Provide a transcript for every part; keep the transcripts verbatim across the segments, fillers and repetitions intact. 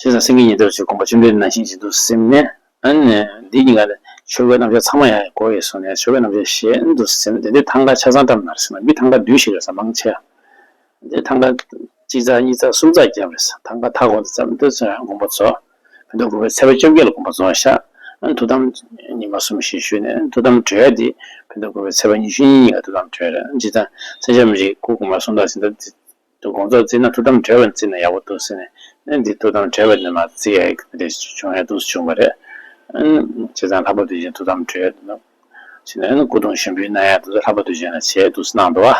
བྱས་ཙང་སེང་གེ་ཉིད་དེར་བྱོན་དགོངས་པ་བཅོམ་ལྡན་འདས་ནང་བཞིན་བྱེད་དུ་ཟིན་ནས། ཨ་ནི་འདི་གཉིས་ཀ་ནི་ཆོ་གའི་རྣམ་གཞག་ཚང་མ་ཡང་གོ་ཡི་སོང་ནས་ཆོ་གའི་རྣམ་གཞག་ཞེས་འདུག་ཟེར་ནས། དེ་འདྲའི་ཐང་ག་ཆ་ཚང་བཏབ་ན་ཟེར་ན་མི་ཐང་ག་བདུན་ཞིག་རེད་ཟེར་མང་ཆེ། དེ་ཐང་ག་གཅིག་ཚར་གཉིས་ཚར་གསུམ་ཚར་བརྒྱབ་རེད་ཟེར། ཐང་ག་མཐའ་འཁོར་དུ་ཙམ་དུ་ཚོན་དགོངས་པ་རྫོགས། བོད་དུ་དགུ་པའི་ཚེས་པ་བཅོ་བརྒྱད་ལ་དགོངས་པ་རྫོགས་ཤག་ཨ་ནི་ཐུགས་དམ་ཉི་མ་གསུམ་ཞིག་ཞུས་ནས་ཐུགས་དམ་གྲོལ་ཏེ་བོད་དུ་དགུ་པའི་ཚེས་པ་ཉི་ཤུ་གཉིས་ཉིན་ལ་ཐུགས་དམ་གྲོལ་རེད། སྤྱིར་བཏང་མཚན་ཞབས་མི་བཞེས་སྐུ་གོང་མ་གསུང་སྟངས་ཟིན་ད། དུ་དགོངས་རྫོགས་བརྩིས་ན་ཐུགས་དམ་གྲོལ་བ་བརྩིས་ན་ཡག་པོ་འདུག་ཟེར་ནས། ཨ་ནི་འདི་ཐུགས་དམ་གྲོལ་བ་ནས་མ་བརྩི་ཡ་དེ་བྱུང་ཡ་འདུག་བྱུང་བ་རེད། ཨ་ནི་བྱས་ཙང་ལྷག་པ་དུས་ཆེན་ཐུགས་དམ་གྲོལ་བྱས་ནས། ཨ་ནི་སྐུ་གདུང་ཞུགས་འབུལ་གནང་ཡ་དེ་ཚོ་ལྷག་པ་དུས་ཆེན་ལ་བྱས་འདུག་གནང་འདུག་བ།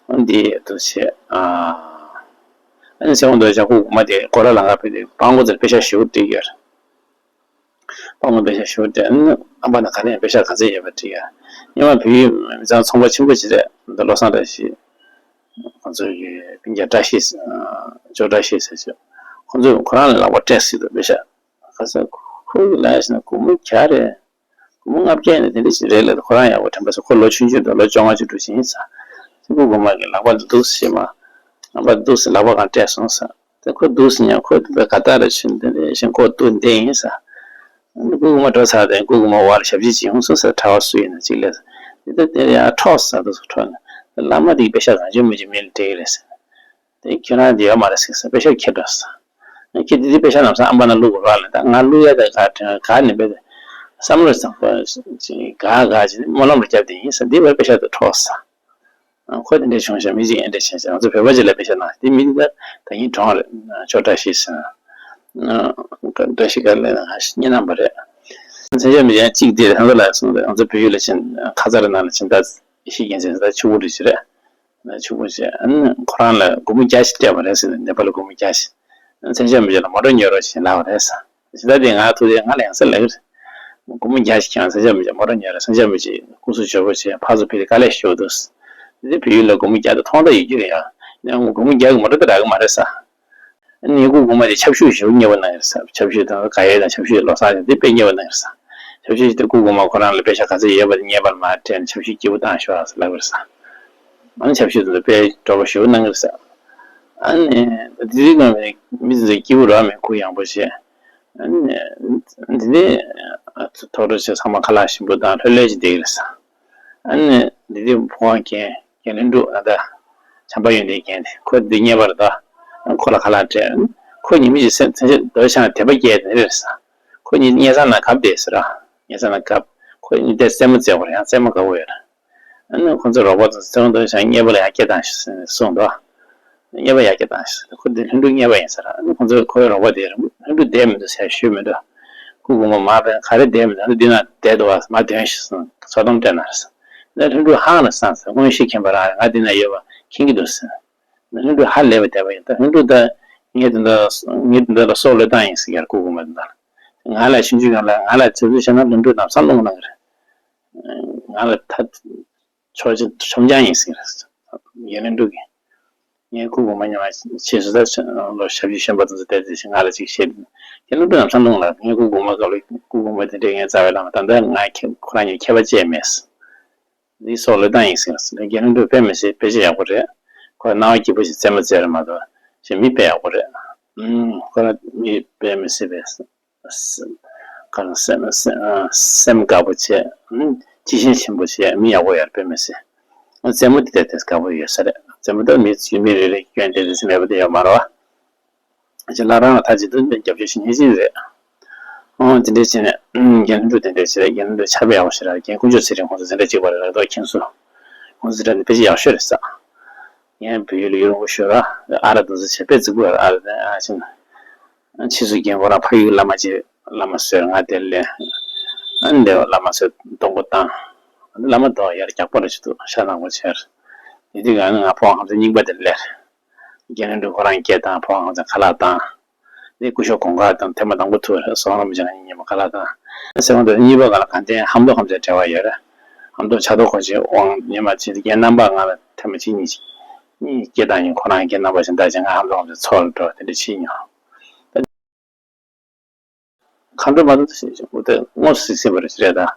ཨ་ནི་འདི་འདུག་བྱས། ཨ་ནི་ཚེ་དབང་རྡོ་རྗེ་འཆང་སྐུ་གོང་མ་དེ་སྐོར་ར་ལང་ཀ་ཕེབས་ཏེ་སྤྲང་པོ་ཚོར་དཔེ་ཆ་ཞེ་པོ་བྲིས་ཡོད་རེད། སྤྲང་པོ་དཔེ་ཆ་ཞེ་པོ་བྲིས། ཨ་ནི་ཨམ་པ་ན་ག་ནས་དཔེ་ཆ་ག་ཚོད་ཡོད་པ་བྲིས་ཡ། སྔོན་མ་བོད་ཡིག་མི་ཚང་ཚོང་པ་ཆེན་པོ་ཅིག་རེད། འདི་བློ་བཟང་བཀྲ་ཤིས། ཁོང་ཚོ་གི་སྤུན་ཀྱག་བཀྲ་ཤིས། ཅོ་བཀྲ་ཤིས་ཟེར་ཅིག་ཁོང་ཚོས་ཁོ་རང་ལ་ལག་པ་སྤྲད་སྲིད་དོ་དཔེ་ཆ། ཁ་སང་ཁོ་གི་ལབ་ཡ་ཞིག་ན་སྒོར་མོ་བརྒྱ་རེད། སྒོར་མོ་ལྔ་བརྒྱ་ནས་དེ་འདྲ་ཞིག་རེད་ལབ། ཁོ་རང་ཡག་པོ་དྲན་པ་སོང་། ཁོ་ལོ་ཆུང་ཆུང་འདུག་ལོ་བཅོ་ལྔ་བཅུ་དྲུག་ཅིག་ཡིན་ས། སྐུ་གོང་མ་གི་ལག་པ་འདུག་སེ་མ། ལག་པ་འདུག་སེ་ལག་པ་གང་སྤྲད་སོང་ས། དེ་ཁོ་འདུག་སེ་ཉལ། ཁོ་དེ་ག་ད་ར་ཕྱིན་དེ་འདྲ་ཞིག་ཁོ་འདུག་བསྡད་ཡིན་ས། སྐུ་གོང་མ་འགྲོ་ཚར་དེ་སྐུ་གོང་མ་འོག་ལ་ཞབས་ཕྱི་ཅིག་ཡོང་སོང་ས། གྲྭ་བ་སུ་ཡིན་ན་ཅིག་ལས། དེ་ད་དེ་ཡང་འཕྲོག་ས་འདུག་སེ་འཕྲོག་ནས། བླ་མ་དེ་གི་དཔེ་ཆ་གང་བྱུང་མི་བྱུང་མི་ལ་སྤྲད་ཀྱི་རེད་ཟེར། དེ་ཁྱོད་རང་དེ་ཡོད་མ་རེད་ཟེར་ས། དཔེ་ཆ་ཁྱེར་འགྲོ་ས། ཁྱེད་དེ་དེ་དཔེ་ཆ་ལམ་སང་ཨམ་པ་ན་བླུག་དགོས་ར་ལ། ད་ང་བླུག་ཡ་ད་ག་ག་ནས་བས། བསམ་བློ་བཟང་པོ་ཅིག་ག་ག་ཅིག་སྨོན་ལམ་རེ་བརྒྱབ་དེ་ཡིན་ས། འདི་བས་དཔེ་ཆ་དེ་འཕྲོག་ས། ཁོ་དེ་འདྲས་བྱུང་ཤག་མི་གཅིག་ཨེ་འདྲས་བྱས་ཤག་ང་ཚོ་བོད་པ་ཅིག་ལ་དཔེ་ཆ་གནང་། དེ་མི་འདི་ད་ཡིན་གྲོངས་རེད། ཅོ་བཀྲ་ཤིས་ཟེར། བཀྲ་ཤིས་དགའ་ལགས་ནས་སྙན་གནང་བ་རེད། མཚན་ཞབས་མི་བཞེས་གཅིག་དེ་ཧང་སང་ལ་གསུངས་རེད། ང་ཚོ་བོད་ཡུལ་ལ་ཕྱིན། ཁ་ཚ་རི་ནང་ལ་ཕྱིན། ད་ཤི་རྐྱེན་བྱས་ད་ཕྱུག་པོ་རེད་ཅིག་རེད། ཕྱུག་པོ་བྱས། ཨ་ནི་ཁོ་རང་ལ་སྒོར་མོ་བརྒྱ་ཞིག་སྤྲད་པ་རེད་ཟེར་ནས། ནེ་པ་ལ་སྒོར་མོ་བརྒྱ་ཞིག་མཚན་ཞབས་མི་བཞེས་ལ་མོ་ཊ་ཉོ་རོགས་བྱེད་ལབ་པ་རེད་ཟེར། ད་དེ་ང་ཐུག་དེ་ང་ལ་ཡང་སེ་ལབ་ཀྱི་རེད། སྒོར་མོ་བརྒྱ་ཞིག་ཁྱེར་ཡོང་། མཚན་ཞབས་མི་བཞེས་མོ་ཊ་ཉོས་རེད། མཚན་ཞབས་མི་བཞེས་སྐུ་གཟུགས་བྱོས་པོ་བྱས། ཕར་ཚུར་ཕེབས་ཏེ་དཀའ་ལས་ཞེ་པོ་འདུག་དེ་བོད་ཡུལ་ལ་སྒོར་མོ་བརྒྱ་དེ་མཐོང་ཐོས་ཡོད་རྒྱུ་རེད་ཡ། ཡང་སྒོར་མོ་བརྒྱ་གི་མོ་ཊ་དེ་རག་གི་མ་རེད་ཟེར། ཨ་ནི་སྐུ་གོང་མ་དེ་ཆབ་ཤུགས་ཞེ་པོ་མཉེས་པོ་གནང་གི་རེད་ཟེར། ཆབ་ཤུགས་དང་དགའ་ཡོལ་དང་ཆབ་ཤུགས་བློ་བཟང་དེ་དཔེ་མཉེས་པོ་གནང་གི་རེད་ཟེར། ཆབ་ཤུགས་དེ་སྐུ་གོང་མ་ཁོ་རང་ལ་དཔེ་ཆ་ག་ཚོད་ཡོད་པ་དེ་ངེས་པར་མར་སྤྲད་ནས་ཆབ་ཤུགས་སྐྱིད་པོ་བཏང་ཤོག་ཟེར་ལབ་ཀྱི་རེད་ཟེར། ཨ་ནི་ཆབ་ཤུགས་དེ་ཚོ་དཔེ་སྤྲོ་པོ་ཞེ་པོ་གནང་གི་རེད་ཟེར། ཨ་ནི་དེ་དུས་ནང་མི་དེ་ཚོ་སྐྱིད་པོ་རོ་མེད་གུ་ཡངས་པོ་བྱས། ཨ་ནི་དེ་ནས་ཐོག་འགྲོ་བྱས་ཚང་མ་ཁ་ལག་ཞིམ་པོ་དང་ལྷོད་ལྷོད་ཅིག་བསྡད་ཀྱི་རེད་ཟེར། ཨ་ནི་དེ་དུས་ཕོ་བ་རྒན་རྒན་ལྷུན་གྲུབ་ད་ལྟ་བྱམས་པ་ཡོན་ཏན་རྒན་དེ། ཁོ་འདི་རྙེད་པ་རེད་དོ། ཁོ་ལ་ཁ་ལག་སྤྲད། ཁོ་ཉི་མ་ཞིག་སེམས་སེམས་ཤིང་རྡོ་རྗེ་འཆང་དད་པ་སྐྱེས་དེ་རེད་ཟེར། ཁོ་ཉིད་དམྱལ་ས་ནང་གབ་བསྡད་ཟེར། དམྱལ་ས་ནང་གབ། ཁོ་ཉིད་དེ་རྩེད་མོ་རྩེ་དགོས་རེད། ཡང་རྩེད་མོ་དགའ་པོ་ཡོད་རེད། ཨ་ནི་ཁོ་ཚོའི་རོགས་པ་ཚོ་ཚེ་དབང་རྡོ་རྗེ་འཆང་མཉེས་པོ་ལ་ཡར་སྐྱེལ་བཏང་ཞིག་གསུངས་འདུག་མཉེས་པོ་ཡར་སྐྱེལ་བཏང་ཞིག་ཁོ་འདི་ལྷུན་གྲུབ་མཉེས་པོ་ཡིན་ཟེར། ཨ་ནི་ཁོ་ཚོས་ཁོའི་རོགས་པ་དེ་ལྷུན་གྲུབ་བསྡད་མི་འདུག་ཟེར་ཞུས་མི་འདུག་སྐུ་གོང་མ་མར་ཕེབས། ག་རེ་བསྡད་མི་འདུག་ཨ་ནི་འདི་ན་བསྡད་འདུག་བ། མར་ཐོན་ཞིག་གསུངས། ཚོགས་གཏམ་སྤྲད་གནང་ཟེར། ཨ་ནི་ལྷུན་གྲུབ་ཧང་ལ་སངས་ཟེར། མངོན་ཤེས་མཁྱེན་པ་རང་རེད། ང་འདི་ན་ཡོད་པ་མཁྱེན་གྱི་འདུག་ཟེར། ལྷུན་གྲུབ་ཧ་ལས་པ་བསྡད་པ་ཡིན། ད་ལྷུན་གྲུབ་ད་ངས་དེ་འདྲ་ངས་དེ་འདྲ་ལ་སྲོག་བློས་བཏང་ཡིན་ཟེར་ཡར་སྐུ་གོང་མ་དེ་འདྲ་ལ། ང་ལ་ཆུང་ཆུང་སྒང་ལ་ང་ལ་ཚིག་ཚིག་བྱས་ན་ལྷུན་གྲུབ་ལམ་སང་རླུང་གནང་གི་རེད། ང་ལ་ད་ཆོག་ཆོག་ཆོམ་རྐྱང་ཡིན་ཟེར་གྱི་རེད། རྒན་ལྷུན་གྲུབ་ཀྱིས། ངས་སྐུ་གོང་མ་མཉམ་ཕྱིས་སུ་ད་ལོ་ཞབས་ཕྱི་གཞོན་པ་དེ་ཚོ་བལྟས་ཚེ་ང་ལ་ཅིག་བཤད། རྒན་ལྷུན་གྲུབ་ལམ་སང་རླུང་ལངས། ངས་སྐུ་གོང་མ་སྐབས་ལ་སྐུ་གོང་མ་དེ་འདྲས་ངའི་རྩ་བའི་བླ་མ། ད་ལྟ་ང་ཁྱེད་ཁོ་རང་གཉིས་ཁྱད་པར་ཅི་ཡང་མེད། འདི་སྲོག་བློས་བཏང་ཡིན་ཟེར། རྒན་ལྷུན་གྲུབ་དཔེ་མི་སྲིད། དཔེ་ཆ་ཡག་པོ་རེད། ཁོ་སྣང་བ་སྐྱིད་པོ་ཞིག་རྩེད་མོ་རྩེ་རེད་མ་གཏོགས་ཞེ་མི་དཔེ་ཡག་པོ་རེད། ཨུམ། ཁོ་རང་མི་དཔེ་མི་སྲིད་པས། གང་སེམས་སེམས་དཀར་པོ་བྱས། ཨུམ། སྤྱི་ཞན་ཆེན་པོ་བྱས། མི་ཡག་པོ་ཡར་དཔེ་མི་སྲིད། རྩེད་མོ་འདི་ལྟར་དེ་དཀར་པོ་ཡོད་ས་རེད། རྩེད་མོ་ད་མི་ཚོས་མི་རེ་རེ་སྐྱོན་དེ་རེ་ཟིན་མེད་པ་དེ་ཡོད་མ་རེད་བ། ཅེས་ལགས་རང་ལ་ཐག་གཅིག་ཏུ་རྒྱབ་སྐྱོར་ཞིག་ངེས་ཅན་རེད། ཨོ་དེ་འདྲས་བྱས་ནས་རྒན་ལྷུན་གྲུབ་དེ་འདྲས་བྱས། རྒན་ལྷུན་གྲུབ་ཆར་པ་ཡག་པོ་ཞིག་རེད། རྒན་དཀོན་མཆོག་ཚེ་རིང་ཁོང་ཚོ་འཛིན་གྲྭ་གཅིག་པ་རེད། རེ་དོགས་ཁྱེད་ཚོ་ཁོང་ཚོ་འཛིན་གྲྭ་འདི་དཔེ་ཆ་ཡག་ཤོས་རེད་ཟེར། ངས་བོད་ཡིག་ལ་ཡུན་རིང་པོ་ཤོར་ར། ཨ་ར་དེ་ཚོ་བྱས་དཔེ་རྫིག་པོ་རེད། ཨ་ར་དེ་ཨ་ཕྱིན་ཕྱིས་སུ་རྒན་ཁོ་རང་ཕ་ཡུལ་བླ་མ་ཅིག་བླ་མ་ཟེར་ང་དེར་སླེབས། ཨ་འདི་བླ་མ་ཟེར་སྡོང་པོ་བཏང་། བླ་མ་དོ་ཡར་རྒྱག་པོ་རེད་ཅིག་འདུག་ཤ་ནག་པོ་བྱས། དེ་དུས་ང་ནི་ང་ཕོ་ཁང་ཚན་རྙིང་པ་དེར་སླེབས། རྒན་ལྷུན་གྲུབ་ཁོ་རང་སྐད་བཏང་། ཕོ་ཁང་ཚན་ཁ་ལག་བཏང་། དེ་སྐུ་ཞབས་གོང་དཀར་དང་ཐེངས་མ་དང་པོ་ཐུག་རེད། ཟོང་རིན་པོ་ཆེ་ང་གཉིས་མཉམ་པོ་ཁ་ལག་བཏང་། སེ་བང་དུ་གཉིས་པ་ག་ལ་གང་དེ་ཧམ་ཏོ་ཁམས་ཚན་འབྲེལ་བ་ཡོད་རེད། ཧམ་ཏོ་ཆ་ཏོ་ཁོ་ཆེ་དབང་ཉི་མ་ཆེ་རྒན་རྣམ་པ་ང་ལ་ཐེངས་མ་གཅིག་གཉིས་གཉིས་སྐད་བཏང་ཡིན། ཁོ་རང་རྒན་རྣམ་པ་ཞིག་འདྲ་ཅིག་ང་ཧམ་ཏོ་ཁམས་ཚན་ཚོགས་ལ་འགྲོ་དེ་འདྲ་བྱེད་མྱོང་། མཁའ་འགྲོ་མ་གཏོགས་ཞེས་བྱ་བ་དེ་དངོས་སུ་གཟིགས་ཟིན་པ་རེད་ཟེར་ད།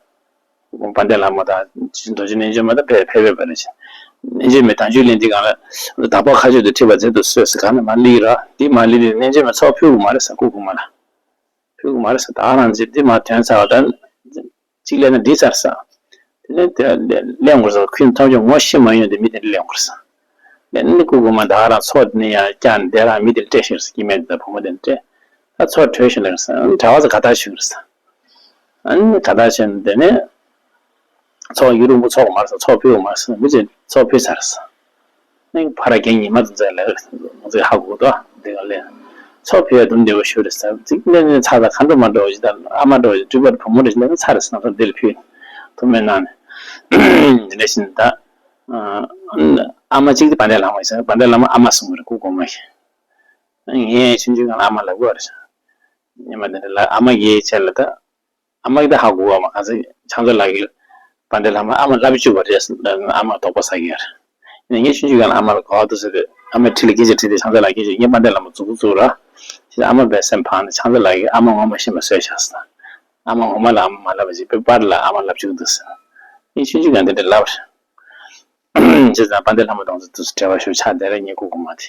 དཔལ་ལྡན་ལྷ་མོ་དང་རྗེ་བཙུན་རྡོ་རྗེ་རྣལ་འབྱོར་མ་དང་ཕེབས་ཕེབས་པ་རེད་ཟེར། རྣལ་འབྱོར་མའི་དམ་ཆོས་གླེང་དུས་སྒང་ལ་བདག་པོ་མཁའ་སྤྱོད་དུ་ཁྲིད་པ་མཛད་དུ་གསོལ་ཟེར། གང་ན་མ་སླེབས་ར་འདི་མ་སླེབས་དུས་རྣལ་འབྱོར་མའི་ཚོགས་ཕུལ་དགོས་མ་རེད་ཟེར། བསྐུར་དགོས་མ་རེད། ཕུལ་དགོས་མ་རེད་ཟེར། ད་རང་ཚེ་འདི་མ་ཐོན་ཚར་བ་ད་གཅིག་སླེབས་ན་འགྲིག་ཚར་ས། དེ་ནས་དེ་གླེང་དགོས་ས། ཁུན་ཐོབ་ཀྱང་ངོ་ཤེས་མ་ཡོང་དེ་མི་དེ་འདྲ་གླེང་དགོས་ས། ལན་ནི་བསྐུར་དགོས་མ། ད་རང་ཚོགས་དེ་ནས་ཡང་བསྐྱར་འདས་རང་མི་དེ་ལ་སྤྲད་ཤིག་ཟེར། སྐྱེ་དམན་དེ་དང་བུ་མོ་དེ་ལ་སྤྲད། ད་ཚོགས་གྲོལ་ཤིག་ལབ་ས། གྲྭ་པ་ཚོ་དགའ་ཐག་ཞུ་རེད་ས། ཨ་ནི་དགའ་ཐག་ཞུ་ནས་དེ་ནས་ཚོགས་ཡུན་རིང་པོ་ཚོགས་མ་རེད་ས། ཚོགས་ཕུལ་མ་རེད་ས། མི་ཚོས་ཚོགས་ཕུལ་ཚར་ས། ཨ་ནི་ཕ་ར་རྒན་ཉི་མ་དེ་ཚོ་ལ་ང་ཚོས་ཧ་གོ་འདུག་དེ་ག་ལས་ཚོགས་ཕུལ་ཡ་དུམ་བདེ་བོ་ཞུ་རེད་ས། ཚིག་ནས་ནས་ཚ་ཚ་ག་འགྲོ་མ་འགྲོ་བ་ཞིག་དང་ཨ་མ་འགྲོ་བ་ཞིག་སྤྲུལ་པ་བུ་མོ་རེ་ཞིག་ལ་ཚ་རེད་ས། ང་ཚོ་འདིར་ཕུལ་ཐུབ་མེད་གནང་ནས་དེ་འདྲ་ཞིག་ད། ཨ་མ་གཅིག་དེ་དཔལ་ལྡན་ལྷ་མོ་ཡིན་ས། དཔལ་ལྡན་ལྷ་མོ་ཨ་མ་གསུང་གི་རེད། སྐུ་གོང་མ་ཡིན། ངས་ཆུང་ཆུང་སྒང་ལ་ཨ་མ་ལབ་དགོས་རེད་ཤག་ཉི་མ་དེ་འདྲ་ལ་ཨ་མ་གིས་བྱས་ལ་ད། ཨ་མ་གིས་ད་ཧ་གོ་བ་མ། ག་ཚོད་ཕྱག་མཛོད་ལགས་ཀྱིས་དཔལ་ལྡན་ལྷ་མོ་ཨ་མ་ལབ་བཅུག་པ་རེད། ཨ་མ་དོགས་པ་ཟ་གི་ཡ་རེད། ཡིན་ན་ངས་ཆུང་ཆུང་སྒང་ལ་ཨ་མ་ལ་གོ་བ་འདུག་ཟེར་ཏེ་ཨ་མའི་འཁྲིས་ལ་སྐད་ཆ་དྲིས་ཏེ་ཕྱག་མཛོད་ལགས་སྐད་ཆ་ངས་དཔལ་ལྡན་ལྷ་མོ་མཛུབ་གུ་བཙུགས་ར། ཞེས་ཨ་མ་བས་སེམས་ཕངས་ནས་ཕྱག་མཛོད་ལགས་ཀྱིས་ཨ་མ་ངོ་མ་ཤེས་པ་བཟོས་བཞག་ཟེར། ཨ་མ་ངོ་མ་ལ་ཨ་མ་མ་ལབ་པ་ཅིག་པའི་པར་ལ་ཨ་མ་ལབ་བཅུག་འདུག་ཟེར། ངས་ཆུང་ཆུང་སྒང་དེ་འདྲ་ལབ་རེད། བྱས་ཙང་དཔལ་ལྡན་ལྷ་མོ་དང་ཚོ་དུས་སུ་བྲེལ་བ་ཞུ་ཆགས་བསྡད་རེད། ངས་སྐུ་གོང་མ་དེ། བྱས་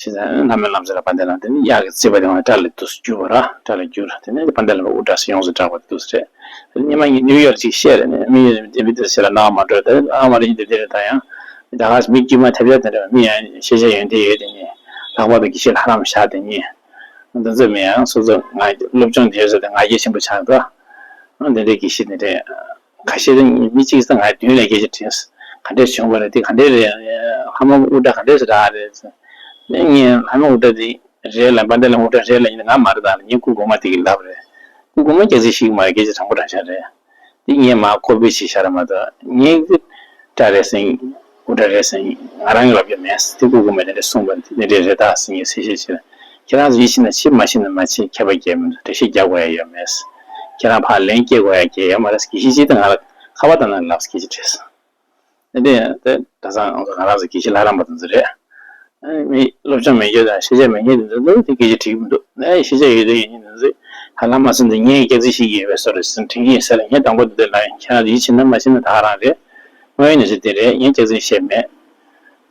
ཙང་ལྷ་མོའི་ལམ་སྲོལ་ལ་དཔལ་ལྡན་ལྷ་དེ་ནི་གཡག་གི་རྩིད་པ་དེ་ངས་སྐྲ་ལ་དུས་སུ་བསྒྱུར་བ་ར། སྐྲ་ལ་བསྒྱུར། དེ་ནས་དཔལ་ལྡན་ལྷ་མོ་དབུ་སྐྲ་སུ་ཡོངས་སུ་གྲགས་པ་དེ་དུས་སུ་རེད། དེ་ནས་ཉི་མ་ངས་ནིའུ་ཡོག་ཅིག་བཤད་རེད། ནས་མི་ཡོད་དེ་མི་དེ་ཞེ་ལ་སྣང་བ་མ་འགྲོ། དེ་ཨ་མ་རེ་ཡིན་དེ་དེ་རེད། ད་ཡང་ད་ག་མི་དཀྱུས་མ་ཐབས་ཆག་དེ་འདྲ་མི་ཡང་ཤེས་བྱ་ཡོན་ཏན་ཡོད་དེ་ནི་ལྷག་པར་དུ་དགེ་བཤེས་ལྷ་རམས་བཞག་དེ་ནི་འདི་ཚོ་མི་ཡང་སོ་སོ་ང་སློབ་སྦྱོང་དེ་ཡོད་ས་དེ་ང་རྒྱལ་ཆེན་པོ་ཆགས་འདུག་ཨ་འདི་འདྲའི་དགེ་བཤེས་དེ་འདྲས། ཁ་ཤས་མི་གཅིག་ས་ང་མདུན་ལ་སྐད་ཆ་དྲིས། ག་འདྲས་བྱུང་བ་རེད། དེ་ག་འདྲས་རེད། ལྷ་མོ་དབུ་སྐྲ་ག་འདྲས་སུ་རག་རེད། ངས་ལྷ་མོ་དབུ་སྐྲ་དེ་རེད་ལ་དཔལ་ལྡན་ལྷ་མོ་དབུ་སྐྲ་རེད་ལ་ཡིན་ན་ང་མ་རེད་ད་ལ་ངས་སྐུ་གོང་མ་དེ་གིས་ལབ་རེད། སྐུ་གོང་མ་སྐྱག་རྫུན་ཤིག་མ་རེད། སྐད་ཆ་དྲང་པོ་དྲང་བཞག་རེད། དེ་ངས་མ་ཁོ་པའི་ཤེས་བྱ་རེད་མ་གཏོགས་ངས་དེ་སྐྲ་རེད་ཟེར། དབུ་སྐྲ་རེད་ཟེར་ང་རང་གིས་ལབ་རྒྱུ་མེད། དེ་སྐུ་གོང་མ་དེ་འདྲས་གསུངས་པ་དེ་འདྲས་རེད་ད་ཟེར་ངས་གསལ་བཤད་བྱས། ཁྱེད་རང་ཚོ་ཡིད་ཆེས་ན་ཆེས་མ་ཤེས་ན་མ་ཤེས། ཁྱད་པར་གལ་མི་འདུག་འགྲེལ་བཤད་རྒྱག་དགོས་ཡ་ཡོད་མེད། ཁྱེད་རང་ཕར་ལན་སྐྱེལ་དགོས་ཡ་གལ་ཡོད་མ་རེད། དགེ་བཤེས་ཅིག་དང་ང་ལ་ཁ་པར་བཏང་ན་ལབ་སྐད་ཆ་དྲིས་སོང་། དེ་དེ་ད་ས་ང་ཚོ་ང་རང་ཚོ་དགེ་བཤེས་ལྷ་རམས་པ་དེ་ཚོ་རེད། མི་སློབ་སྦྱོང་མེད་རྒྱུ་དང་ཤེས་བྱ་མེད་མཁན་དེ་ཚོ་དེ་སྐད་ཆ་དྲིས་ཀྱི་མི་འདུག་ཨེ་ཤེས་བྱ་ཡོད་དེ་ཡིན་མཁན་དེ་ཚོས་ཧ་ལམ་མ་སོང་དུས་ངས་སྐྱག་རྫུན་བཤད་ཀྱི་ཡོད་པའི་བཟོ་འདྲ་ཞིག་དྲན་གྱི་ཡིན་ས་རེད། ངས་དང་པོ་དེ་འདྲ་ལབ་ཡིན། ཁྱེད་རང་ཚོ་ཡིད་ཆེས་ན་མ་ཆེས་ན་ད་ག་རང་རེད། དངོས་ཡོད་གནས་ཚུལ་དེ་རེད། ངས་སྐྱག་རྫུན་བཤད་མེད།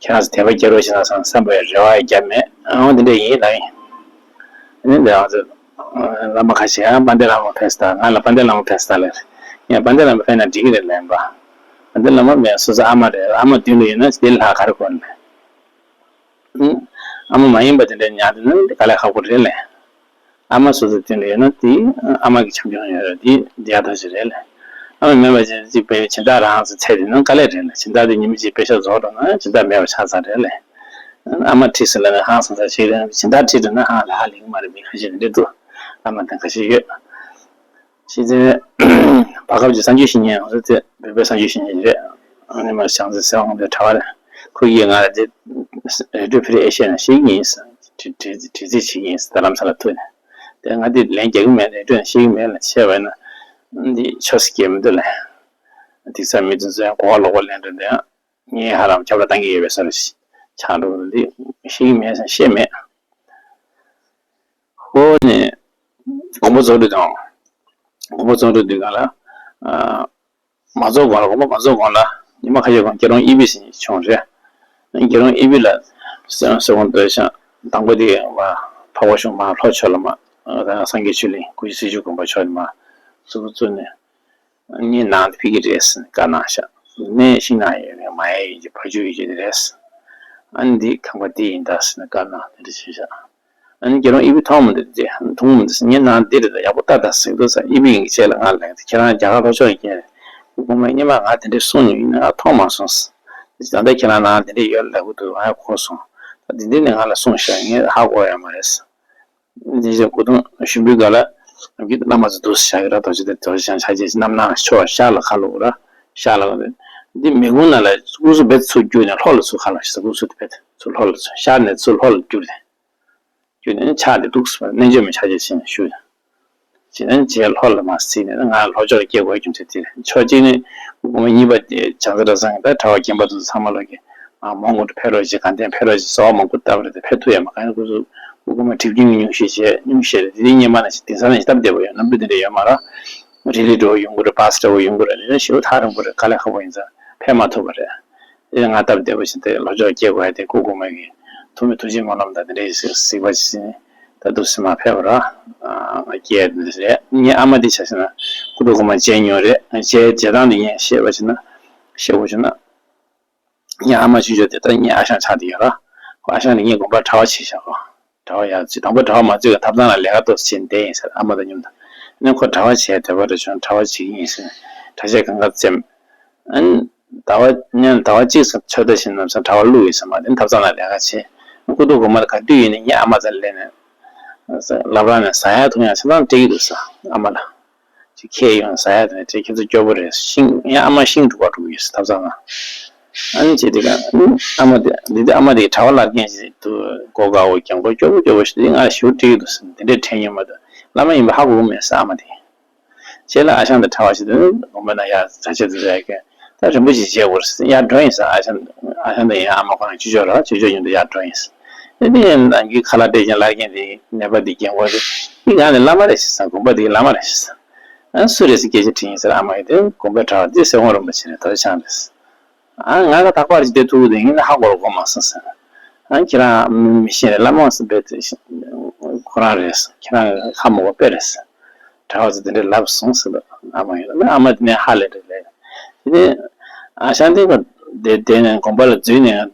ཁྱེད་རང་ཚོ་དད་པ་སྐྱེ་རོགས་བྱེད་ན་བསམ་བསམ་པའི་རེ་བ་ཡང་བརྒྱབ་མེད། ཨང་དེ་འདྲ་ཡིན་ལབ་ཡིན། ཨ་ནི་འདི་ང་ཚོ་བླ་མ་ཁ་ཤས་ཡང་དཔལ་ལྡན་ལྷ་མོ་ཕེབས་སྟངས། ང་ལ་དཔལ་ལྡན་ལྷ་མོ་ཕེབས་སྟངས་ལབ་རེད། ངས་དཔལ་ལྡན་ལྷ་མོ་ཕེབས་ན་འགྲིག་གི་རེད་ལབ་ཡིན་པ། དཔལ་ལྡན་ལྷ་མོ་མེད་སོ་སོ་ཨ་མ་རེད། ཨ་མ་མདུན་ལ་ཡོད་ན་དེ་ལྷག་ག་རེ་དགོས་ནས། ཨ་མ་མ་ཡིན་པ་དེ་འདྲ་ཉར་དེ་ནི་དཀའ་ལས་ཁག་པོ་རེད་ལས། ཨ་མ་སོ་སོ་མདུན་ལ་ཡོད་ན་དེ་ཨ་མ་གི་ཆམ་རྐྱང་ཡོད་རེད། དེ་དེ་ཡག་ཐག་ཆོད་རེད་ལས། ཨ་མ་མེད་པ་ཅིག་ཅིག་དཔེ་སྦྱིན་བདག་རང་ཚོ་ཚད་དེ་ནི་དཀའ་ལས་རེད་ལས། སྦྱིན་བདག་དེ་ཉིན་མོ་གཅིག་པེ་ཤག་རྫོགས་འགྲོ་ན་སྦྱིན་བདག་མེད་པ་ཆགས་ཚར་རེད་ལས། ཨ་མ་ཁྲིད་ཟེར་ལབ་ན་ཧང་སང་ས་ཞིག་རེད། སྦྱིན་བདག་ཁྲིད་འགྲོ་ན་ཧང་ལ་ཧ་ལས་ཀྱི་མ་རེད། མི་ཁ་ཤས་དེ་འདྲ་འདུག་ཨ་མ་དང་ཁ་ཤས་ཡོད། ཕྱི་རྩེ་བར་སྐབས་ཀྱི་གསར་འགྱུར་ཞིག་ཉན་ཡོང་ཟེར་ཏེ་བོད་པའི་གསར་འགྱུར་ཞིག་ཉན་གྱི་རེད། ཨ་ནི་མ་བྱང་རྩེ་གསེར་ཝང་དེ་གྲྭ་བ་རེད། ཁོ་ཡིས་ང་ལ་དེ་རེ་ཌི་ཡོ་ཕི་རི་ཨེ་ཤི་ཡ་ནང་ཞུགས་ཀྱི་ཡིན་ཟེར། དྲི་དྲི་དྲི་རྩད་བྱེད་ཀྱི་ཡིན་ཟེར། རྡ་རམ་ས་ལ་ཐུག་ནས་དེ་ང་དེ་ལན་རྒྱག་གི་མེད། རེ་ཌི་ཡོ་ནང་ཞུགས་ཀྱི་མེད་ལ་བཤད་པ་ཡིན་ན་འདི་ཆོས་སུ་སྐྱེལ་མི་འདུག་ལ། དེ་ཚ་མི་དེ་ཚོ་ཡང་གོ་བ་ལོག་པ་ལེན་འགྲོ་འདི་ཡང་ངས་ཧ་ལམ་ཁྱབ་བསྒྲགས་བཏང་གི་ཡོད་པའི་བཟོ་འདྲ་ཞིག་ཆགས་འགྲོ་གི་འདུག་ཞུགས་ཀྱི་མེད་ཟེར་བཤད་མེད། ཧོ་ནས་དགོངས་པ་རྫོགས་འགྲོ་དང་། དགོངས་པ་རྫོགས་འགྲོ་དུས་གང་ལ། ཨ། མ་རྫོགས་གོང་ལ། དགོངས་པ་མ་རྫོགས་གོང་ལ་ཉི་མ་ཁ་ཤས་གོང་དགེ་སློང་ཨི་བི་ཟེར་མཁན་བྱུང་རེད། དགེ་སློང་ཨི་བི་ལ་སོ་སོ་དགོངས་དོན་ཤང་དང་པོ་དེ་འཕགས་པ་ཤུགས་མ་ལྷོ་ཕྱོགས་ལ་མ་སངས་རྒྱས་ཆོས་གླིང་སྐུ་བཞི་སྲི་ཞུ་དགོན་པ་ཕྱོགས་ནས་མ་གཙུག་གཙུག་ནས་ངའི་ནང་དུ་ཕེབས་ཀྱི་རེད་ཟེར་ནས་བཀའ་གནང་ཤག་ནས་ཤིང་ནགས་ཡོད་མཁན་མ་ཡ་ཡིན་གྱི་ཕ་ཇོ་ཡོད་ཀྱི་རེད། ཨ་ནི་འདི་ཁང་པ་འདི་ཡིན་ད་ཟེར་ནས་བཀའ་གནང་དེ་འདྲ་བྱས་ཤག་ཨ་ནི་དགེ་སློང་ཨི་བི་མཐོང་མི་འདུག་དེ་མཐོང་མི་འདུག་ངའི་ནང་འདི་རེད་ད། ཡག་པོ་ལྟ་ད་ཟེར་འདུག་ས། ཨི་བི་ཡིན་གྱི་བྱས་ལ་ང་ལ་ཁྱེད་རང་རྒྱ་གར་ལྷོ་ཕྱོགས་ཡིན་མཁན་རེད། སྐུ་གོང་མས་སྔོན་མ་ང་དེ་འདྲས་གསུངས་མྱོང་། ཡིན་ན་ང་མཐོང་མ་སོང་ཟེར། ད་ལྟ་ཁྱེད་རང་ནང་དེ་འདྲས་ཡོད་ལབ་གི་འདུག་ང་ཡང་གོ་སོང་། ད་དེ་འདྲས་ནས་ང་ལ་གསུངས་ཤག་ངས་ཧ་གོ་ཡ་མ་རེད་ཟེར། འདི་བཞིན་སྐུ་གདུང་ཞུ་འབུལ་སྒང་ལ་ནམ་རྒྱུན་བླ་མ་ཚོ་འདུག་སེ་བཞག་གི་ར། རྡོ་རྗེ་གདན། རྡོ་རྗེ་འཆང་། ཕྱག་རྒྱ་རྣམ་སྣང་ཕྱོགས་ཤར་ལ་ཁ་ལོག་ར། ཤར་ལ་ཁ་ལོག་འདི་མི་ཁུང་ནང་ལ་སྐུ་གཟུགས་བེད་ཚུར་བསྒྱུར་ནས་ལྷོ་ལ་ཚུར་ཁ་ལོག་ཤར། སྐུ་གཟུགས་དེ་བེད་ཚུར་ལྷོ་ལ་ཚུར་ཤར་ནས་ཚུར་ལྷོ་ལ་བསྒྱུར་ཏེ། བསྒྱུར་ནས་ཕྱག་དེ་འདུག་སེ་རྣལ་འབྱོར་མའི་ཕྱག་རྒྱ་ཕྱིན་ཞུ། ཅི་ནས་རྗེས་ལྷོ་ལ་མ་ཟིན་ནས་ང་ལྷོ་ཕྱོགས་ལ་སྐྱེལ་དགོས་རྒྱུ་མཚན་དེ་རེད། ཕྱོགས་གཅིག་ནས་སྐུ་གོང་མ་གཉིས་པ་དེ་བྱང་རྩེ་གྲྭ་ཚང་གི་ད་གྲྭ་པ་རྒན་པ་དེ་ཚོ་ཚང་མ་ལོག་གི་ཨ་མོན་གྷོ་ཕེབས་རོགས་བྱེད། དགའ་ལྡན་ཕེབས་རོགས་བྱེད་ཟེར་བ་མང་པོ་བཏབ་རེད་དེ་ཕེབས་ཐུབ་ཡ་མ། གང་ཡིན་སྐུ་གཟུགས་སྐུ་གོང་མ་གྲིབ་སྐྱོན་ཉུང་ཤས་བྱས་ཉུང་ཤས་རེད། དེ་དེ་སྔོན་མ་ནང་བཞིན་དེང་སང་ནང་བཞིན་སྟབས་བདེ་པོ་ཡོད། གནམ་གྲུ་དེ་འདྲ་ཡོད་མ་རེད། རི་ལི་འདྲ་བོ་ཡོང་གི་རེད། བྷ་སི་འདྲ་བོ་ཡོང་གི་རེད། དེ་ནས་ཞེ་པོ་ཐག་རིང་པོ་རེད། དཀའ་ལས་ཁག་པོ་ཡིན་ཙང་ཕེབས་མ་ཐུབ་པ་རེད། དེ་ང་སྟབས་བདེ་པོ་ཞིག་དེ་ལྷོ་ཕྱོགས་སྐྱེ་དགོས་ཡ་དེ་སྐུ་གོང་མ་གི་ཐུགས་མི་ཐུགས་རྗེ་སྨོན་ལམ་དང་དེ་འདྲའི་ཞིག་གཟིགས་པ་ཞིག་ད་འདུག་སེ་མ་ཕེབས་པ་ར། ང་སྐྱེ་ཡ་དེ་འདྲ་རེད། ངའི་ཨ་མ་དེ་ཆ་བཞག་ན་སྐུ་གོང་མ་མཇལ་མྱོང་རེད། མཇལ་མཇལ་སྟངས་དེ་ངས་བཤད་པ་ཞིག་ན་བཤད་དགོས་ཞིག་ན། ངའི་ཨ་མ་ཆུང་ཆུང་དེ་ད་ངའི་ཨ་ཞང་ཆགས་བསྡད་ཡོད་ར། ཁོ་ཨ་ཞང་ནི་ངའི་དགོན་པར་གྲྭ་པ་བྱས་བཞག་གོ། གྲྭ་པ་ཡར་ཚུད། དང་པོ་གྲྭ་པ་མ་ཚུད་ཀྱི་ཐབ་ཚང་ལ་ལས་ཀ་ཏོག་ཙམ་བྱས་བསྡད་ཡིན་ཟེར། ཨ་མ་དང་མཉམ་དུ། ཨ་ནི་ཁོ་གྲྭ་པ་བྱས་འདོད་པ་རེ་བྱུང་། གྲྭ་པ་བྱེད་ཀྱི་ཡིན་ཟེར། གྲྭ་ཆས་གང་ག་བཙེམས། ཨ་ནི་ཟླ་བ་ཉིན་ཟླ་བ་གཅིག་ཙམ་ཚོད་ལྟ་བྱས་ནམ་སང་གྲྭ་པ་བླུགས་ཡོད་ཟེར་མ། དེ་ནི་ཐབ་ཚང་ལ་ལས་ཀ་བྱས། སྐུ་གདུང་དགོན་པ་ལ་ག་དུས་ཡིན་ནའི་ངའི་ཨ་མ་དང་སླེབས་ནས་བསླབ་ར་ནས་ཟ་ཡ་འཐུང་ཡ་ཆ་ཚང་སྤྲད་ཀྱི་འདུག་ཟེར་ཨ་མ་ལ། ཅིག་ཁྱེར་ཡོང་ཟ་ཡ་དེ་ནས་ཁྱེད་ཚོ་སྐྱོ་པོ་རེད། ཤིང་ཡང་ཨ་མ་ཤིང་སྒྲུག་པ་སྒྲུག་ཡོད་ཟེར་ཐབ་ཚང་ན། ཨ་ནི་བྱས་དེ་ག་ཨ་མ་དེ་འདི་དེ་ཨ་མ་དེ་གྲྭ་པ་བླ་རྒན་ཞིག་འདུག་གོ། དགའ་བོ་རྒན་གོག་སྐྱོ་པོ་སྐྱོ་པོ་ཞིག་འདུག་ང་ཞུ་བྲིས་འདུག་ཟེར། དེ་འདྲའི་དྲན་ཡོད་མ་གཏོགས་བླ་མ་ཡིན་པ་ཧ་གོ་གི་མེད་ཟེར་ཨ་མ་དེ། རྗེས་ལ་ཨ་ཞང་དང་གྲྭ་པ་ཞིག་འདུག་དགོན་པ་ན་ཡར་གྲྭ་ཆས་འདུག་ཟེར་གི། ད་རིན་པོ་ཆེ་མཇལ་དགོས་རེད་ཟེར། ཡར་འགྲོ་ཡིན་ཟེར། ཨ་ཞང་ཨ་ཞང་དང་ཡང་ཨ་མ་ཁོ་རང་ཅི་ཅོག་ར་ཅི་ཅོག་མཉམ་དུ་ཡར་འགྲོ་ཡིན་ཟེར། ཨེ་དེ་ནང་གི་ཁ་ལག་སྤྲད་ཀྱིན་བླ་རྒན་དེ་ནད་པ་དེ་རྒན་གོག་དེ་འདི་གང་ནས་བླ་མ་རེད་ཟེར། དགོན་པ་དེའི་བླ་མ་རེད་ཟེར། ཨ་སུ་རེད་ཟེར་སྐད་ཆ་དྲིས་ཡིན་ཟེར། ཨ་མ་ཡིས་དེ་དགོན་པའི་གྲྭ་པ་དེ་གསེར་ཀོང་རིན་པོ་ཆེ་རེད། དོ་ཆང་རེད་ཟེར། ཨ་ང་ག་ད་པར་ཅིག་དེ་ཐུག་དེ་ཡིན་ན་ཧ་གོ་ར་གོ་མ་སོང་ཟེར། ཨ་ཁྱེད་རང་མི་ཤེས་རེད། བླ་མ་སུ་བེད་ཁོ་རང་རེད་ཟེར། ཁྱེད་རང་ཧ་མ་གོ་དཔེ་རེད་ཟེར། གྲྭ་པ་ཚོ་དེ་འདྲས་ལབ་སོང་ཟེར་འདུག་ཨ་མ་ཡིན་ན་ཨ་མ་དེ་ནས་ཧ་ལས་རེད་ལས། དེ་ནས་ཨ་ཞང་དེ་ག་དེ་དེ་ནས་དགོན་པ་ལ་འཛུལ་ནས་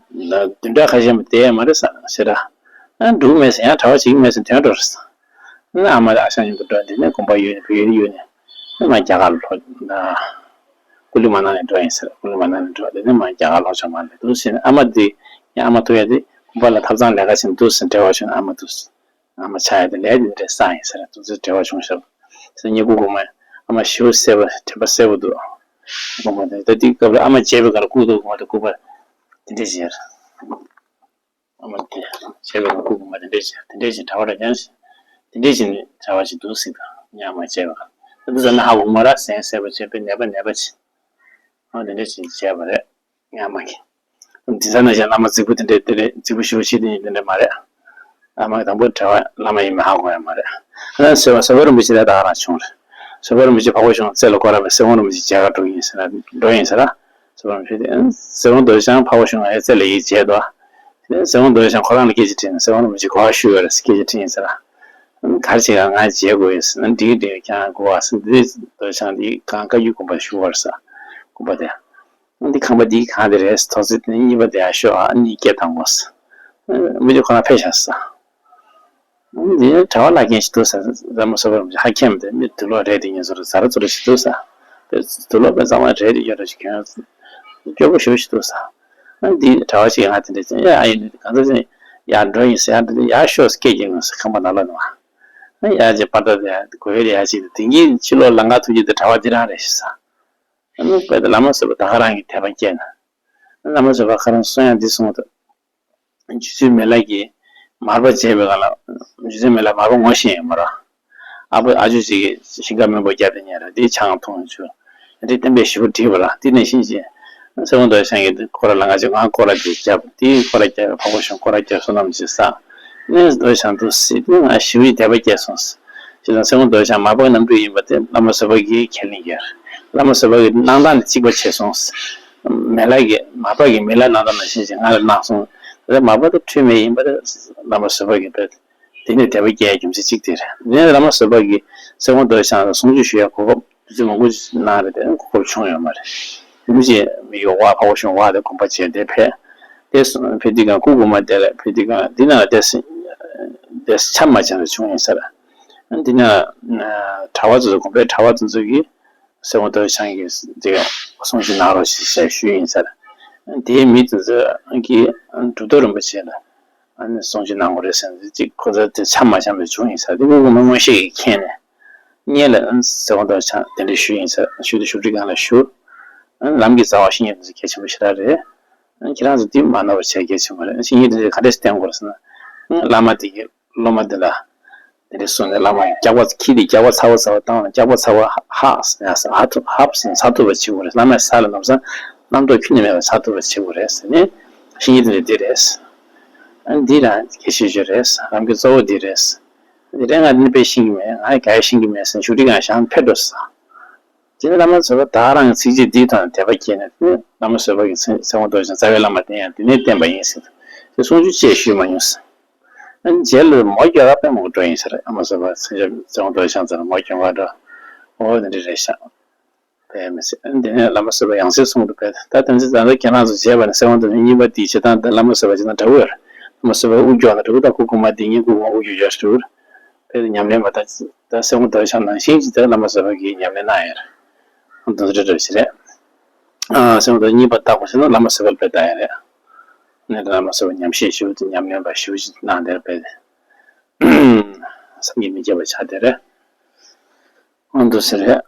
བདུན་ཕྲག་ཁ་ཤས་མ་བསྡད་ཡ་མ་རེད་ཟེར་ཟེར་ར། ཨ་འགྲོ་གི་མེད་ཟེར། ཡང་གྲྭ་པ་བྱེད་ཀྱི་མེད་ཟེར་ཐོན་འགྲོ་རེད་ཟེར། ཨ་ཨ་མ་དང་ཨ་ཞང་མཉམ་དུ་འགྲོ། དེ་ནས་དགོན་པ་གཡུག་ནས་བོད་ཡིག་གཡུག་ནས་ཨ་མ་རྒྱ་གར་ལ་ལོག་ད། ཀུ་ལི་མ་ན་ལི་འགྲོ་ཡིན་ཟེར། ཀུ་ལི་མ་ན་ལི་འགྲོ། དེ་ནས་མ་རྒྱ་གར་ལོག་བྱུང་མ་རེད་འདུག་ཟེར་ནས། ཨ་མ་དེ་ཡང་ཨ་མ་ཐུག་ཡ་དེ་དགོན་པ་ལ་ཐབ་ཚང་ལས་ཀ་བྱེད་འདུག་ཟེར་འབྲེལ་བ་བྱུང་ནས་ཨ་མ་འདུག་ཟེར། ཨ་མ་ཆགས་ཡ་དེ་ལས་དེ་འདྲའི་བསགས་ཡིན་ཟེར་འདུག་ཟེར་འབྲེལ་བ་བྱུང་ཤག་ཟེར། ངའི་སྐུ་གོང་མ་ཨ་མ་ཞེ་པོ་གསལ་པོ་དྲན་པ་གསལ་པོ་འདུག་དགོང་མོ་དེ་ད་དེའི་སྐབས་ལ་ཨ་མ་མཇལ་བའི་སྐབས་ལ་སྐུ་གདུང་དགོང་མོ་དེ་སྐུ་པར་དེ་འདྲས་བྱས་རེད། ཨ་མ་དེ་མཇལ་བའི་སྐབས་སྐུ་གོང་མ་དེ་འདྲས་བྱས། དེ་འདྲས་བྱས་གྲྭ་པ་ར་ཀྱང་བྱས། དེ་འདྲས་བྱས་ནས་གྲྭ་པ་ཞིག་འདུག་ཟེར་གི། ངའི་ཨ་མ་མཇལ་བའི་སྐབས་ད་དེ་ཚོ་ན་ཧ་གོ་མ་ར་ཟན་གསལ་པོ་བྱས་པས་ནད་པ་ནད་པ་བྱས། ཨ་དེ་འདྲས་བྱས་མཇལ་བ་རེད། ངའི་ཨ་མ་གིས། དེང་སང་ན་གཞན་བླ་མ་རྫིག་པོ་དེ་འདྲས་དེ་རེད། རྫིག་པོ་ཞེ་པོ་ཅིག་དེ་འདྲས་མ་རེད། ཨ་མ་དང་པོ་གྲྭ་པ་བླ་མ་ཡིན་མིན་ཧ་གོ་ཡ་མ་རེད། ཨ་བཟོད་པ་བཟོད་པ་རིན་པོ་ཆེ་ལ་ད་ག་རང་བྱུང་རེད། བཟོད་པ་རིན་པོ་ཆེ་འཕགས་པ་གཞུང་རྩེ་ལ་བསྐོར་ར་བས་གསེར་ཀོང་རིན་པོ་ཆེ་མཇལ་ག་འགྲོ་གི་ཡིན་ཟེར་ན་འགྲོ་ཡིན་ཟེར་ར། བཟོད་པ་རིན་པོ་ཆེ་དེ་གསེར་ཀོང་རྡོ་རྗེ་འཆང་འཕགས་པ་གཞུང་ཨེ་རྩེ་ལ་ཡིན་མཇལ་འདུག་ཨ། དེ་གསེར་ཀོང་རྡོ་རྗེ་འཆང་ཁོ་རང་ལ་སྐད་ཆ་དྲིས་ནས་གསེར་ཀོང་རིན་པོ་ཆེ་གོ་བ་ཞུས་ཡོད་རེད་ཟེར་སྐད་ཆ་དྲིས་ཡིན་ཟེར་ར། ག་རེ་བྱེད་ག་ང་མཇལ་དགོས་ཡོད་ཟེར་ན་འགྲིག་གི་འགྲིག་གི་ཁྱེད་རང་གོ་བ་ཟེར། འདི་རྡོ་རྗེ་འཆང་འདི་གང་བཀའ་བརྒྱུད་དགོན་པ་ཞུ་བར་ཟེར། དགོན་པ་དེ། འདི་ཁང་པ་འདིའི་གང་དེ་རེད། ཐོག་བརྩེགས་དེ་གཉིས་པ་དེ་ཡར་ཤོག་ཨ་ནི་སྐད་བཏང་དགོས། མི་དེ་ཁོ་རང་ཕེབས་ཤག་ཟེར། འདི་གྲྭ་པ་བླ་རྒན་ཞིག་འདུག་ཟེར། བླ་མ་བཟོད་པ་རིན་པོ་ཆེ་ཧ་མཁྱེན་པ་དེ་མི་དུག་ལོག་རེད། དེ་ངེད་ཚོ་རུ་ཟ་ར་ཚོ་ར་ཞིག་འདུག་ཟེར། དེ་དུག་ལོག་པའི་གཙང་མ་རེད། དེ་ཡོད་ར་ཞིག་གྱོན་སྐྱོ་པོ་ཞེ་པོ་ཞིག་འདུག་ཟེར། འདི་གྲྭ་པ་ཞིག་ང་དེ་འདྲ་ཅན་ཡ་ཨ་ཡིན་གང་ཚ་ཅན་ཡར་འགྲོ་ཡིན་ཟེར། ཡར་འགྲོ་དུས་ཡར་ཤོག་སྐད་རྒྱག་ཡོང་ཟེར། ཁང་པ་ནང་ལོགས་ནས་ཡར་ཅིག་པར་ད་དེ་གོ་ཡོད་ཡར་ཅིག་དེ་གིན་ཕྱི་ལོགས་ལམ་ཁ་ཐུག་རྒྱུ་དེ་གྲྭ་པ་འདི་རང་རེད་ཟེར། ཨ་ནི་དཔེ་དེ་བླ་མ་བཟོད་པ་ད་ག་རང་གི་དད་པ་སྐྱེས་ན། བླ་མ་བཟོད་པ་ཁ་རང་གསུང་ཡག་འདི་གསུངས་འདུག་རྗེ་བཙུན་མི་ལ་གིས་མར་པ་མཇལ་བའི་སྒང་ལ། རྗེ་བཙུན་མི་ལ་མར་པ་ངོ་ཤེས་ཡོད་མ་རེད། ཨ་ཕོ་ཨ་ཅོ་ཅིག་གིས་ཞིང་ཁ་སྨན་པ་བརྒྱབ་སྟེ་ཉལ་ར་དེ་ཆང་འཐུང་བཅུག་དེ་བསྟན་པའི་ཞེ་པོ་འགྲིག་པ་ར། དེ་ནས་ཤིང་ཅིག་གསེར་ཀོང་རྡོ་རྗེ་འཆང་གིས་སྐོར་ར་ལང་ཀ་ཅིག་ང་སྐོར་ར་ཅིག་བརྒྱབ། དེ་སྐོར་ར་བརྒྱབ། འཕགས་པ་གཞུང་སྐོར་ར་བརྒྱབ། བསོད་ནམས་ཅིག་བསགས། ནས་རྡོ་རྗེ་འཆང་འདུག་སེ་དེ་ང་ཞེ་པོ་ཅིག་དད་པ་སྐྱེས་སོང་ཟེར། ཞེས་དང་གསེར་ཀོང་རྡོ་རྗེ་འཆང་མར་པ་གི་རྣམ་སྤྲུལ་ཡིན་པ་དེ་བླ་མ་བཟོད་པ་གིས་ཁས་ལེན་གྱི་ཡོད་རེད། བླ་མ་བཟོད་པ་གི་གནང་སྟངས་དེ་གཅིག་པ་བྱས་སོང་ཟེར། མི་ལ་གིས་མར་པ་གིས་མི་ལ་གནང་སྟངས་ནང་བཞིན་ཅིག་ང་ལ་གནང་སོང་། དེ་མར་པ་དེ་འཁྲུལ་མེད་ཡིན་པ་དེ་བླ་མ་བཟོད་པ་གིས་དཔེ་དེ་ནས་དད་པ་སྐྱེ་ཡ་རྒྱུ་མཚན་གཅིག་དེ་རེད། དེ་ནས་བླ་མ་བཟོད་པ་གིས་གསེར་ཀོང་རྡོ་རྗེ་འཆང་ལ་གསུང་ཆོས་ཞུ་ཡ་གོ་སྐབས་དུས་ཚོད་མང་པོ་གནང་རེད། དེ་གོ་སྐབས་བྱུང་ཡོད་མ་རེད། ཡིན་གཅིག་མི་ཡོ་བ་འཕགས་པ་གཞུང་བ་དེ་དགོངས་པ་མཇལ་དེ་ཕེབས། དེ་སོང་ཕེབས་དུས་གང་སྐུ་གོང་མ་དེ་ལ་ཕེབས་དུས་གང་འདི་ན་དེ་དེ་ཆ་མ་ཆ་ན་བྱུང་ཡིན་ཟེར། འདི་ན་གྲྭ་པ་ཚོ་དགོན་པའི་གྲྭ་པ་དེ་ཚོ་གིས་གསེར་ཀོང་རྡོ་རྗེ་འཆང་གི་དེ་གསུང་ཆོས་གནང་རོགས་ཞེས་ཞུས་ཡིན་ཟེར། དེའི་མི་དེ་ཚོ་གིས་གྲུབ་ཐོབ་རིན་པོ་ཆེ་ལ། ཨ་ནི་གསུང་ཆོས་གནང་དགོས་རེད་ཟེར་ནས་གཅིག་ཁོ་ཚོ་དེ་ཆ་མ་འཆམ་པའི་བྱུང་ཡིན་ཟེར། དེ་སྐུ་གོང་མ་མངོན་ཤེས་ཀྱིས་མཁྱེན་ནས་སྔོན་ལ་ཨ་ནི་གསེར་ཀོང་རྡོ་རྗེ་འཆང་དེ་འདྲ་ཞུས་ཡིན་ཟེར། ཞུ་དུས་ཞུ་ཁྲི་སྒང་ལ་ཞུ། ཨ་ནི་ལམ་གྱི་རྩ་བ་བཤེས་གཉེན་དེ་ཚོ་གལ་ཆེན་པོ་ཞེ་དྲག་རེད། ཨ་ནི་ཁྱེད་རང་ཚོ་དེ་མ་ནོར་བ་བྱས་གལ་ཆེན་པོ་རེད། བཤེས་གཉེན་དེ་ཚོས་ག་འདྲས་བསྟེན་དགོས་རེད་ཟེར་ན། ཨ་ནི་བླ་མ་དེ་གིས་སློབ་མ་དེ་ལ། དེ་འདྲས་གསུངས་ནས་བླ་མ་ཡིས་སྐྱག་པ་ཁྱི་དེ་སྐྱག་པ་ཚ་བོ་ཚ་བོ་བཏང་ནས་སྐྱག་པ་ཚ་བོ་ཧ་ཧ་ཟེར་ཧ་ཐུབ་ཧབ་ཟེར་ཚ་ཐུབ་པ་བྱེད་དགོས་རེད། བླ་མས་ས་ལ་ལམ་སང་རྣམ་རྟོག་ཁྱོན་ནས་མེད་པ་ཚ་ཐུབ་པ་བྱེད་དགོས་རེད་ཟེར་ནས་བཤེས་གཉེན་དེ་འདྲས་འདི་རེད། ཨ་འདི་རང་གལ་ཆེ་ཤོས་རེད། རང་གི་གཙོ་བོ་འདི་རེད། འདི་རེད་ང་འདི་དཔེ་ཤེས་ཀྱི་མེད། ང་ག་ཡེ་ཤེས་ཀྱི་མེད་ཟེར་ཞུ་ཁྲི་སྒང་ཞང་ཕེབས་འགྲོ་ཟེར། དེ་ནས་བླ་མ་བཟོད་པ་ད་རང་ཚིགས་བཅད་འདིའི་ཐོག་ནས་དད་པ་སྐྱེས་ནས་དེ་ནས་བླ་མ་བཟོད་པ་གིས་ཚེ་ཚེ་དབང་རྡོ་རྗེ་འཆང་རྩ་བའི་བླ་མ་དེ་ཡང་དེ་ནས་བསྟེན་པ་ཡིན་ཟེར་དེ་གསུང་ཆོས་བཅས་ཞུས་མ་མྱོང་ཟེར། ཨ་ནི་རྗེས་ལ་མོ་སྐྱོ་ག་དཔེ་མང་པོ་འགྲོ་ཡིན་ཟེར། བླ་མ་བཟོད་པ་ཚེ་ཚེ་དབང་རྡོ་རྗེ་འཆང་ཚོ་ལ་མོ་སྐྱོ་ག་འགྲོ། འོ་དེ་འདྲ་རེད་ཤག་དེ་མི་སྲིད། ཨ་ནི་དེ་ནས་བླ་མ་བཟོད་པ་ཡང་སྲིད་གསུང་དུ་ཕེབས། ད་དེ་ཚོ་ད་ལྟ་ཁྱེད་རང་ཚོ་བྱས་པ་ནི་ཚེ་དབང་རྡོ་རྗེ་འཆང་གཉིས་པ་དེའི་བྱེད་སྟངས་དང་བླ་མ་བཟོད་པ་བྱེད་སྟངས་འདྲ་བོ་ཡོད་རེད། བླ་མ་བཟོད་པ་དབུགས་འགྱོག་ན་འདྲ་བོ་དང་སྐུ་གོང་མ་དེ་གཉིས་སྐུ་གོང་དབུགས་འགྱོག་ཡོད་འདྲ་བོ་རེད། དེ་ཉམས་ལེན་པ་དང་ད་ཚེ་དབང་རྡོ་རྗེ་འཆང་ནང་བཞིན་ཅིག་དེ་བླ་མ་བཟོད་པ་གིས་ཉམས་ལེན་གནང་ཡོད་རེད། ཨ་འདི་འདྲ་འདྲ་ཞིག་རེད། ཨ་ཚེ་དབང་རྡོ་རྗེ་གཉིས་པ་བཏགས་པ་ཞིག་ན་བླ་མ་བཟོད་པ་ལ་དཔེ་བལྟ་ཡ་རེད། ནས་བླ་མ་བཟོད་པ་ཉམས་བཞེས་ཞུ་དེ་ཉམས་ལེན་པ་ཞུ་ཞིག་གནང་དེར་དཔེ་བསམ་གྱིས་མི་ཁྱབ་པ་ཆགས་དེ་རེད། ཨ་འདུག་ཟེར་རེད།